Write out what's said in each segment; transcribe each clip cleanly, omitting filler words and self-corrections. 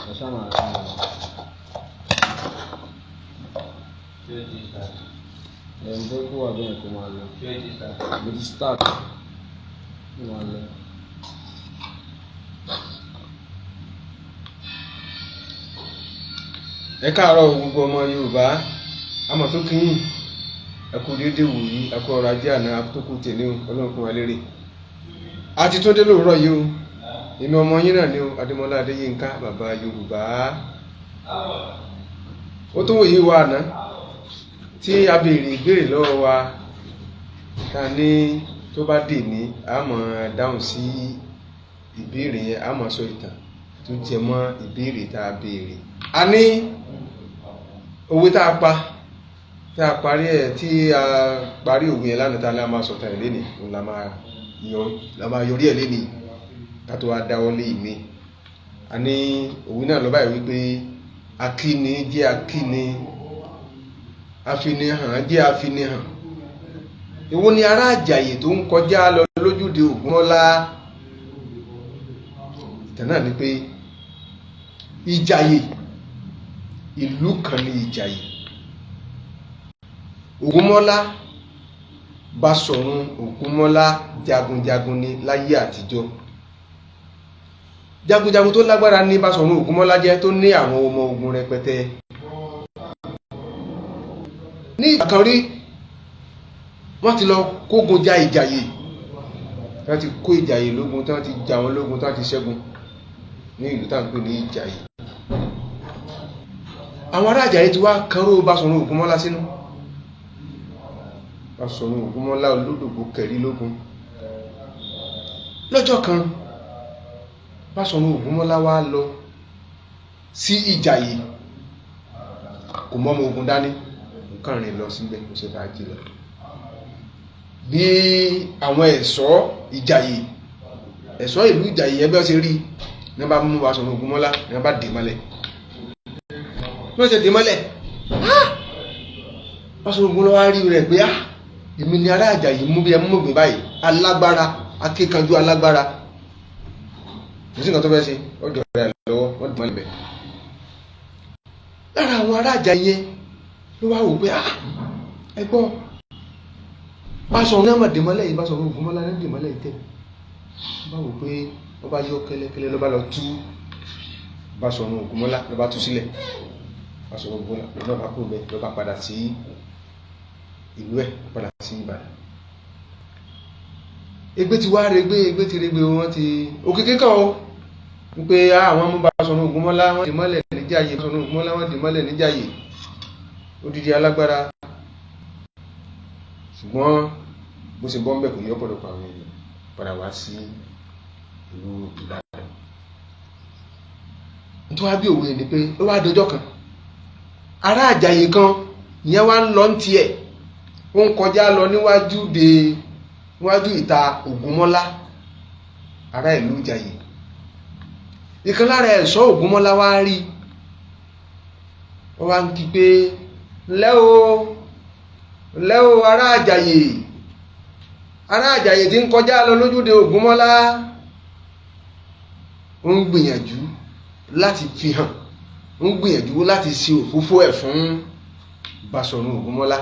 Ẹ ṣáà máa rí mi. Ṣé o ti start? Ẹ̀ ń fẹ́ kó wà bẹ́ẹ̀ kó máa lọ. Ṣé o ti start? Mo ti start. Kó máa lọ. Ẹ káàárọ̀ o, gbogbo ọmọ Yorùbá. Àmọ́ tó kí yín, ẹ kú déédéé wòyí, ẹ kú ọrọ̀ ajé àná tó kù tèmi o. Ọlọ́run kún wa lérè. A ti tún dé lóòrọ̀ yìí o. Èmi ọmọ yín náà ni o, Adémọ́lá Adéyínká, bàbá Yorùbá. Ó tún wòye wa àná tí a béèrè ìbéèrè lọ́wọ́ wa ta ní tó bá dè ní a máa dáhùn sí ìbéèrè yẹn, a máa sọ ìtàn tó jẹ mọ́ ìbéèrè tá a béèrè. A ní òwe tá a pa, tá a parí ẹ̀, tí a parí òwe yẹn lánàá, tá a ní a máa sọ̀tàn ẹ̀ lénìí, òun la máa yọ, la máa yọrí ẹ̀ lénìí ká tó wá dáwọ́ lé ìmí. A ní òwe náà lọ báyìí wípé akíni jẹ́ akíni, afinihàn jẹ́ afinihàn. Èwo ni ará Àjàyè tó ń kọjá lọ lójúde Ògúnmọ́lá? Ìtàn náà ni pé Ìjàyè, ìlú kan ní Ìjàyè. Ògúnmọ́lá, Basọ̀run Ògúnmọ́lá, jagunjagun ni láyé àtijọ́. Jagunjagun tó lágbára ní Basọ̀run Ògúnmọ́lá jẹ́, tó ní àwọn ọmọ ogun rẹpẹtẹ. Ní ìgbà kan rí, wọ́n ti lọ kógun ja Ìjàyè. Wọ́n ti kó Ìjàyè lógun, tí wọ́n ti jà wọ́n lógun, tí wọ́n ti ṣẹ́gun ní ìlú tá à ń pè ní Ìjàyè. Àwọn ará Ìjàyè ti wá kanró Basọ̀run Ògúnmọ́lá sínú. Basọ̀run Ògúnmọ́lá olódògbò kẹrí lógun. Lọ́jọ́ kan, Basọ̀run Ògúnmọ́lá wá lọ sí Ìjàyè, kò mọ́ ọmọ ogun dání, nǹkan rìn lọ síbẹ̀, kò ṣe fàájì lọ. Bí àwọn ẹ̀ṣọ́ Ìjàyè, ẹ̀ṣọ́ ìlú Ìjàyè yẹn bí wọ́n ṣe rí ní wọ́n bá mú Basọ̀run Ògúnmọ́lá, ní wọ́n bá dè mọ́lẹ̀. Bí wọ́n ṣe dè mọ́lẹ̀, Basọ̀run Ògúnmọ́lá wá rí rẹ̀ pé èmi ni ará Ìjàyè mú bí ẹ mú mi báyìí, alágbára, akíkanjú alágbára. Kò sí nǹkan tó fẹ́ ṣe, ó jọ rẹ̀ lọ́wọ́, wọ́n dì mọ́lẹ̀ bẹ́ẹ̀. Lára àwọn ará Ìjàyè yẹn ló wá wò pé ẹ gbọ́, Basọ̀run náà mà dè mọ́lẹ̀ yìí, Basọ̀run Ògúnmọ́lá náà dè mọ́lẹ̀ yìí tẹ̀. Wọ́n bá wò pé wọ́n bá yọ kẹ́lẹ́kẹ́lẹ́, ló bá lọ tú Basọ̀run Ògúnmọ́lá, ló bá tú sílẹ̀. Basọ̀run Ògúnmọ́lá ló bá kúrò bẹ́ẹ̀, ló bá padà sí ìlú ẹ̀, padà sí Ìbàdàn. Ègbé ti wá regbé, ègbé ti regbé, wọ́n ti òkìkí kan o wípé àwọn mú Basọ̀run Ògúnmọ́lá, wọ́n dè mọ́lẹ̀ níjàyè. Basọ̀run Ògúnmọ́lá, wọ́n dè mọ́lẹ̀ níjàyè, odidi alágbára. Ṣùgbọ́n bó ṣe bọ́ ń bẹ̀ kò yí ọ̀pọ̀lọpọ̀ àwọn èèyàn padà wá sí ìlú Ìbàdàn. Nítorí wá bí òwe ni pé ó wá dọjọ́ kan, ará Àjàyè kan ìyẹn wá ń lọ ń tiẹ̀, ó ń kọjá lọ níwájú de níwájú ìta Ògúnmọ́lá, ará ìlú Ìjàyè. Ìkan lára ẹ̀ṣọ́ Ògúnmọ́lá wá rí, wọ́n wá ń kí pé ńlẹ́ o, ńlẹ́ o, ará Àjàyè, ará Àjàyè tí ń kọjá lọ lójúde Ògúnmọ́lá. Ó ń gbìyànjú láti fi hàn, ó ń gbìyànjú láti ṣe òfófó ẹ̀ fún Basọ̀run Ògúnmọ́lá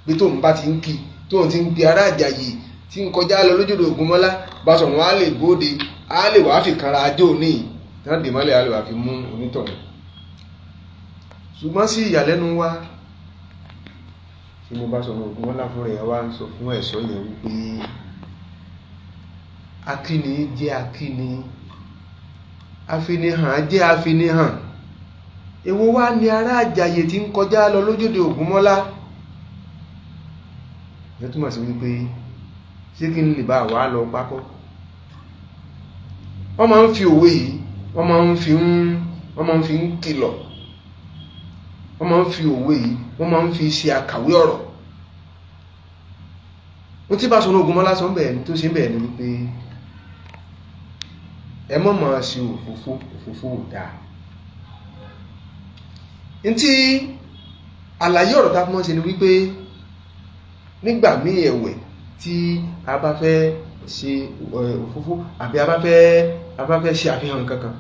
pé tóun bá ti ń kí, tóun ti ń pe ará Àjàyè tí ń kọjá lọ lójúde Ògúnmọ́lá, Basọ̀run á lè bóde, á lè wàá fi kanra ajó ní tí wọ́n dè mọ́lẹ̀, á lè wàá fi mú onítọ̀hún. Ṣùgbọ́n sí ìyàlẹ́nu wa, tí mo Basọ̀run Ògúnmọ́lá fúnra ẹ̀ wá ń sọ fún ẹ̀ṣọ́ yẹn wípé akíni jẹ́ akíni, afinihàn jẹ́ afinihàn. Èwo wá ni ará Àjàyè tí ń kọjá lọ lójúde Ògúnmọ́lá? Ìyẹn túmọ̀ sí wípé ṣé kí n lè bá wàá lọ pákọ́. Wọ́n máa ń fi òwe yìí, wọ́n máa ń fi ń kìlọ̀, wọ́n máa ń fi òwe yìí, wọ́n máa ń fi ṣe àkàwé ọ̀rọ̀. Ohun tí Basọ̀run Ògúnmọ́lá sọ bẹ́ẹ̀ tó ṣe bẹ́ẹ̀ ni wípé ẹ má máa ṣe òfófó, òfófó ò dáa. Ntí àlàyé ọ̀rọ̀ tá a fi mọ́ ṣe ni wípé nígbà míì ẹ̀wẹ̀ tí a bá fẹ́ ṣe òfófó àbí a bá fẹ́ ṣe àfihàn kankan,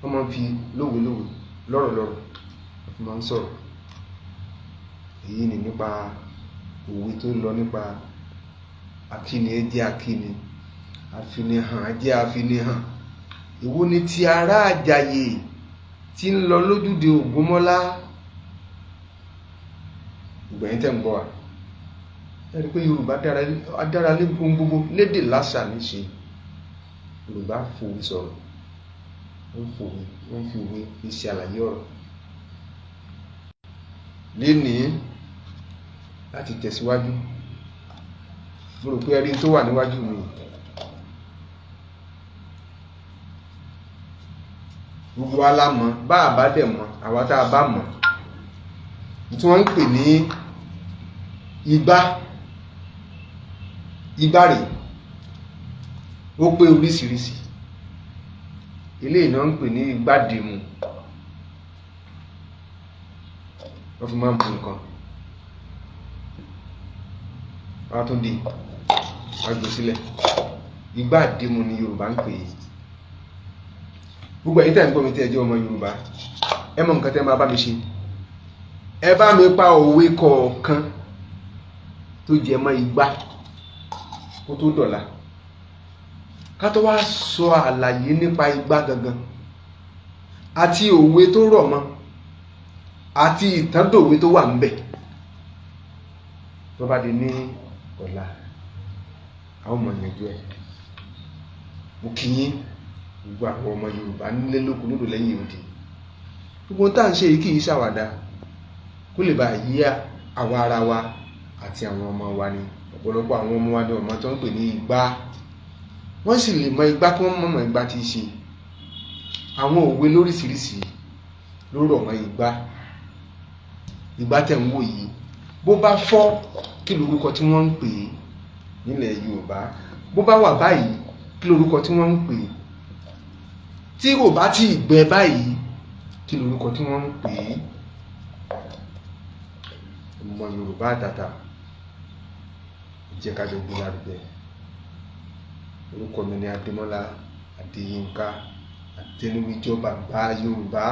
Wọ́n máa ń fi lówelówe, lọ́rọ̀lọ́rọ̀ wọ́n fi máa ń sọ̀rọ̀. Èyí ni nípa òwe tó lọ nípa akíni jẹ́ akíni, àfinihàn jẹ́ àfinihàn. Èwo ni ti ará Àjàyè tí ń lọ lójúde Ògúnmọ́lá? Ìgbẹ̀yìn tẹ̀ ń gbọ́ wa, ẹ rí i pé Yorùbá dára lé ohun gbogbo, lédè lásà níṣe. Yorùbá fòwe sọ̀rọ̀, ó ń fòwe, ó ń fi òwe fi ṣe àlàyé ọ̀rọ̀. Lénìí, láti tẹ̀síwájú, mo rò pé ẹ rí tó wà níwájú mi. Gbogbo wa la mọ̀, bá a bá dẹ̀ mọ̀, àwa tá a bá mọ̀, tí wọ́n ń pè ní igbá. Igbá rèé, ó pé oríṣiríṣi. Eléyìí náà ń pè ní igbádìmù, wọ́n fi máa ń bu nǹkan. Wọ́n á tún di, wọ́n á gbé sílẹ̀. Igbádìmù ni Yorùbá ń pè é. Gbogbo ẹ̀yin tẹ́ ń gbọ́ mi tí ẹ jẹ́ ọmọ Yorùbá, ẹ mọ nǹkan tẹ́ máa bá mi ṣe. Ẹ bá mi pa òwe kọ̀ọ̀kan tó jẹ mọ́ igbá kó tó dọ̀la, ká tó wá sọ àlàyé nípa igbá gangan àti òwe tó rọ̀ mọ́ àti ìtàndòwe tó wà ńbẹ̀. Tó bá di ní ọ̀la, a ó mọ̀ yanjú ẹ̀. Mo kí yín, gbogbo àwọn ọmọ Yorùbá nílé lóko lódò lẹ́yìn odi. Gbogbo tá à ń ṣe yìí kì í ṣàwàdà, kó lè bá yí àwa ara wa àti àwọn ọmọ wa ni. Ọ̀pọ̀lọpọ̀ àwọn ọmọ wa ni ọmọ tó ń pè ní igbá, wọ́n sì lè mọ igbá kí wọ́n mọ̀mọ́ igbá tí í ṣe. Àwọn òwe lóríṣiríṣi ló rọ̀ mọ́ igbá. Igbá tẹ̀ ń wò yìí, bó bá fọ́, kí lorúkọ tí wọ́n ń pè é nílẹ̀ Yorùbá? Bó bá wà báyìí, kí lorúkọ tí wọ́n ń pè é? Tí kò bá tí ì gbẹ báyìí, kí lorúkọ tí wọ́n ń pè é? Ọmọ Yorùbá àtàtà, jẹ́ ká jọ gbé lárugẹ. Orúkọ mi ni Adémọ́lá Adéyínká Àtẹnuwíjọ bàbá Yorùbá.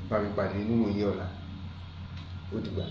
Bá mi pàdé nínú òye ọ̀la. Ó dìgbà.